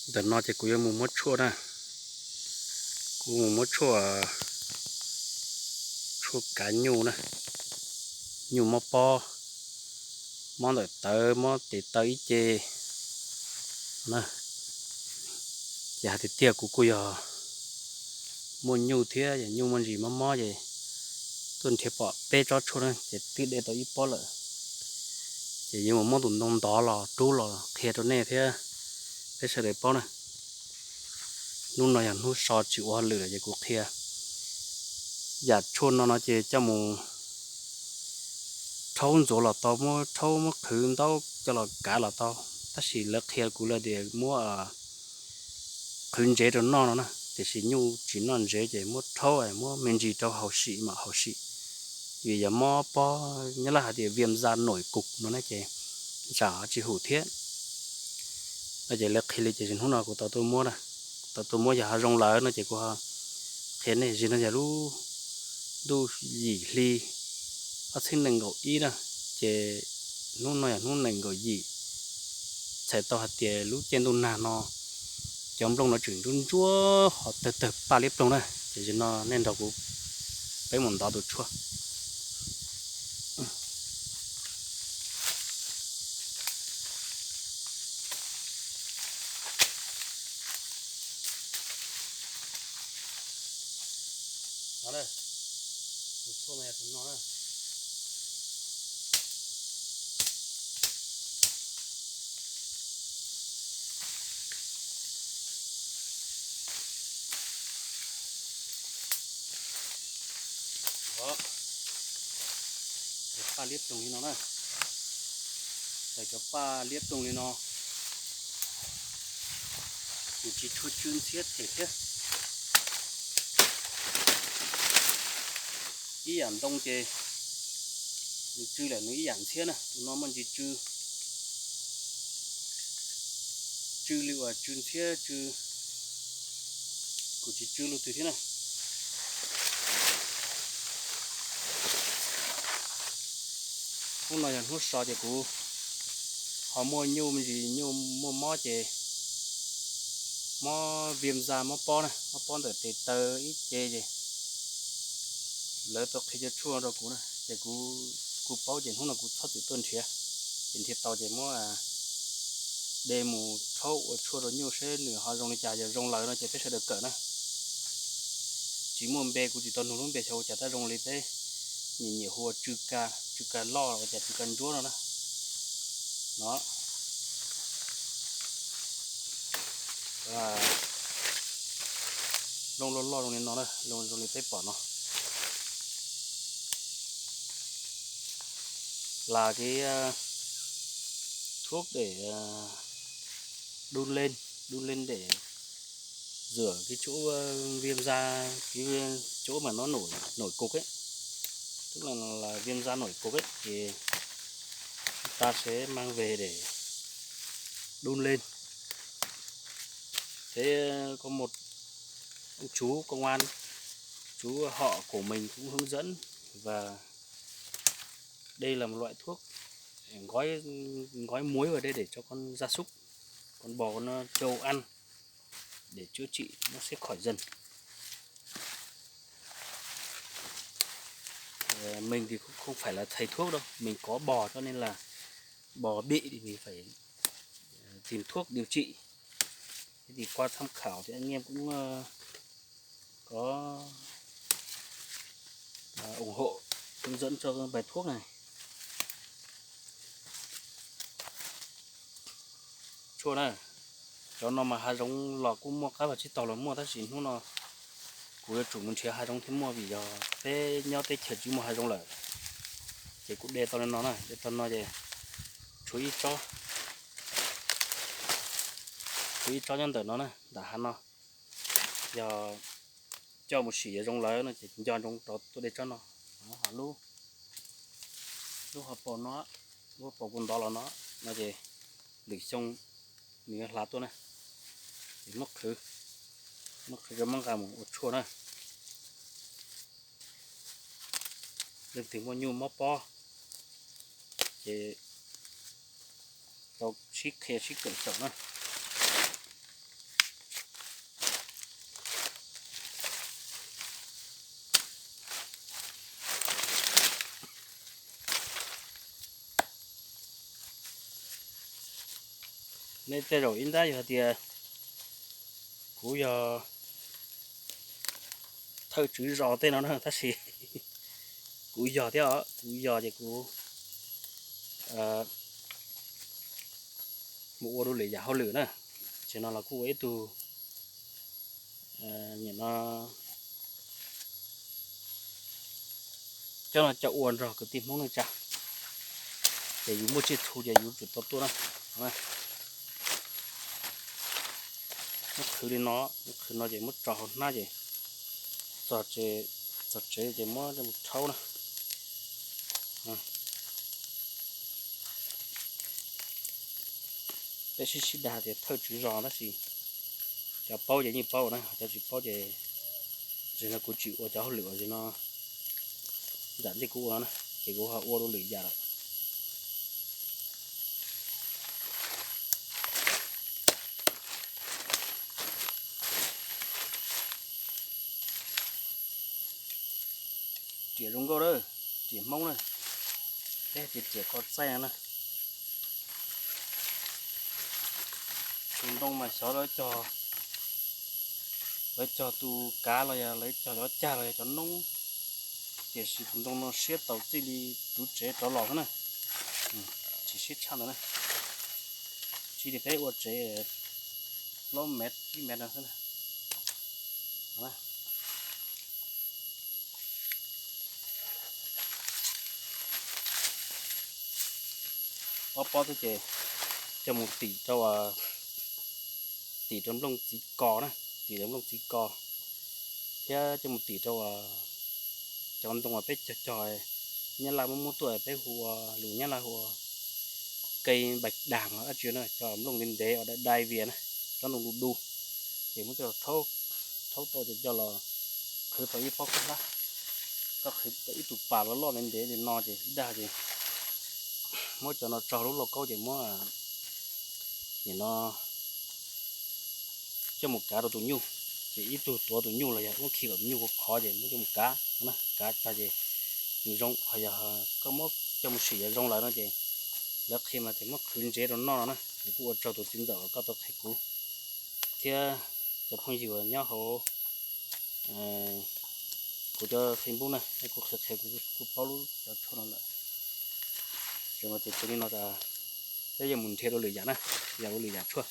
Ntawm no ces kuv yuav mus muab tshuaj na, kuv mus muab tshuaj, tshuaj kav nyuj na, nyuj mob pob, mob ntawm tawv, mob tes taw ib ce na. Ces hais tiag tiag kuv kuj yog muaj nyuj thiab, nyuj muaj ntsis mob mob ces tuaj nrhiav pom peb tsob tshuaj na ces twb de tau ib pob lawm. Ces yuav mus muab tus ntoo ntov los rub los qhia rau nej thiab peb sawv daws paub na. Hnub no yog hnub so tsis ua hauj lwm lawm ces kuv qhia. Yam tshuaj no no ces coj mus rhaub ntxuav los tau, muab rhaub muab qhwv ntaub coj los kav los tau, tab sis lawv qhia kuv lawm tias muab qhwv ntsev rau noj no na, tiam sis nyuj tsis noj ntsev ces muab rhaub muab me ntsis rau haus sim mam haus sim. Vim yog mob pob, nyob lawv hais tias viêm da nổi cục no na ces ntshe tsis haum thiab. No ces lawv qhia li ces hnub no kuv tau tuaj muab na, tau tuaj muab yog ho zoo lawm no ces kuv qhia nej. Zim no yog lub ntuj yim hli ob txhiab nees nkaum ib na, ces hnub no yog hnub nees nkaum yim. Txhais tau hais tias lub caij ntuj nag no cov nplooj no tseem ntsuab ntsuab ho tawg tawg paj liab ploog na. Ces zim no nej nrog kuv peb mus ntov tus tshuaj. No, tus tshuaj no yog tus no na. Cov paj liab ploog li no na. Cov paj liab ploog li no, nws tsis tshua tsw ntxhiab them thiab. Ib yam ntoo ces nws tsw lawm nws ib yam ntxhiab na, tus no muaj ntsis tsw, tsw li uas tsw ntxhiab tsw, kuj tsis tsw luj twg thiab na. Hnub no yog hnub so ces kuv ho muaj nyuj me ntsis, nyuj muaj mob ces mob viêm da, mob pob na, mob pob ntawm tes taw ib ce ces lawv tau qhia cov tshuaj rau kuv na ces kuv, kuv paub ces hnub no kuv txhob txwm tuaj nrhiav, ces nrhiav tau ces muab de mus rhaub ua tshuaj rau nyuj seb nws ho zoo li cas, yog zoo lawm no ces peb sawv daws kawm na. Tsis muaj npe, kuv tsis tau nug lub npe xyov ua cas tab zoo li peb nyiam nyiam hu ua tsw ka, tsw ka loj los ua cas tsw ka ntsuab no na. No, nplooj loj loj zoo li no na, zoo li peb pom no. Là cái thuốc để đun lên, đun lên để rửa cái chỗ viêm da, cái chỗ mà nó nổi nổi cục ấy, tức là là viêm da nổi cục ấy thì ta sẽ mang về để đun lên. Thế có một ông chú công an, chú họ của mình cũng hướng dẫn và đây là một loại thuốc gói gói muối vào đây để cho con gia súc, con bò nó trâu ăn để chữa trị nó sẽ khỏi dần. Ờ, mình thì cũng không phải là thầy thuốc đâu, mình có bò cho nên là bò bị thì mình phải ờ, tìm thuốc điều trị. Thế thì qua tham khảo thì anh em cũng ờ, có ờ, ủng hộ hướng dẫn cho bài thuốc này. Tshuaj na, cov no mas hav zoov los kuj muaj, qab vag tsib taug los muaj, tab sis hnub no kuv yuav tsum mus nrhiav hav zoov thiaj muaj vim yog peb nyob teb chaws tsis muaj hav zoov lawm. Ces kuv de tau li no na, de tau no ces tshuav ib tsob, tshuav ib tsob nyob ntawm no na, ntawm hav no. Yog coj mus sim yuav zoo lawm no ces nco ntsoov rov tuaj de tsob no. Ho lub, lub ho paus no, lub ho paus kuv ntov los no, no ces lwm xyoo nws yuav hlav tuaj na. Ces muab qhwv, muab qhwv rau muab nqa mus ua tshuaj na. Leej twg muaj nyuj mob pob ces Tau sib qhia sib kawm xyaum na. Nej tej zaum ib ntab yog hais tias kuv yog thawj tswv zos tej no na, tab sis kuv yog thiab os, kuv yog ces kuv mus ua dua lwm yam hauj lwm na. Ces no los kuj ua ib tug, nim no coj no coj ua nrog kwv tij Hmoob neej tsa, ces yus muaj tsiaj txhu ces yus tsum tau tuaj na. Muab qhwv li no, muab qhwv no ces muab tso hauv hnab ces txog tsev ces muab coj mus rhaub na. Peb sib sib dag tias thawj tswv zos tab sis cov paub ces yeej paub na, cov tsis paub ces, tsis no kuv tsis ua cov hauj lwm uas no nram ntej kuv ua no na, ces kuv ho ua dua lwm yam lawm. Riam zoo nkauj lawm, riam Hmoob na, peb tias riam ko txaij no na. Tus ntoo mas xyov lawv cog, lawv cog tus kav los yog lawv cog cov cag los yog cov noob, tiam sis tus ntoo no siab tau txij li tus tsev rov los xwb na. Tsis siab tshaj ntawd na. Tsis li peb ua tsev plaub mev tsib mev no xwb na. Pob pob xwb ces coj mus tim rau, tim rau nplooj txiv kos na, tim rau nplooj txiv kos, thiab coj mus tim rau cov ntoo uas peb cog cog, Nyab Laj muab muab tuaj peb hu ua, lus Nyab Laj hu ua cây bạch đàn los dab tsi na, cov nplooj ntev ntev uas dai dai vias na, cov ntoo du du, ces muab coj rhaub tau ces coj los qhwv tau ib pob khaub hlab, koj qhwv tau ib tug pas loj loj ntev ntev li no ces ib dag ces muab cov no tso lub lauj kaub ces muab nim no coj mus kav rau tus nyuj, ces ib tug tuav tus nyuj los yog muab khi kom tus nyuj khov khov ces muab coj mus kav na, kav tag ces nws zoo, ho yog koj muab coj mus sim yog zoo lawm no ces lawv qhia mas tias muab qhwv ntsev rau noj no na. Ces kuj ua tsaug tus txiv ntxawm uas koj tau qhia kuv thiab cov phooj ywg uas nyob hauv kuv cov Facebook na, nej kuj qhia qhia kuv kuj paub lub cov tshuaj no lawm. Ces no ces cia li no tas, peb yuav mus nrhiav dua lwm yam na, yam dua lwm yam tshuaj.